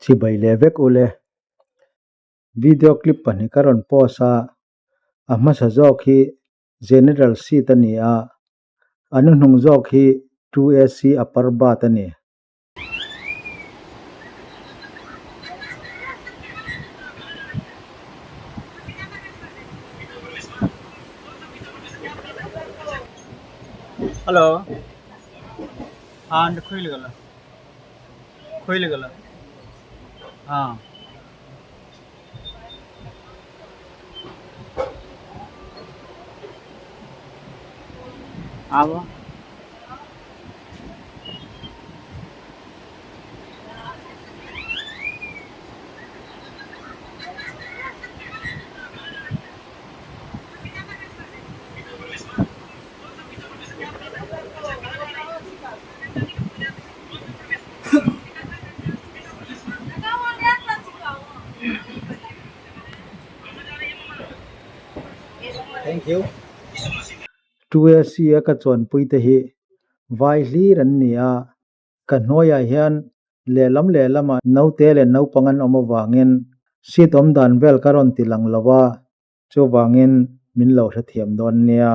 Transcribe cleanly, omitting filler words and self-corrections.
Chibai leh vek ule. Video clip pahnih ka rawn post a, a hmasa zawk hi General seat a ni a, a hnuhnung zawk hi 2AC upper berth a ni. Hello and खुल गल खुल गल हाँ आबो Thank you. 2AC a ka chuanpui te hi vai hlir an ni a, ka hnuaiah hian lehlam lehlamah naute leh naupang an awm avangin seat awm dan vel ka rawn ti lang lo a, chuvangin min lo hrethiam dawn nia.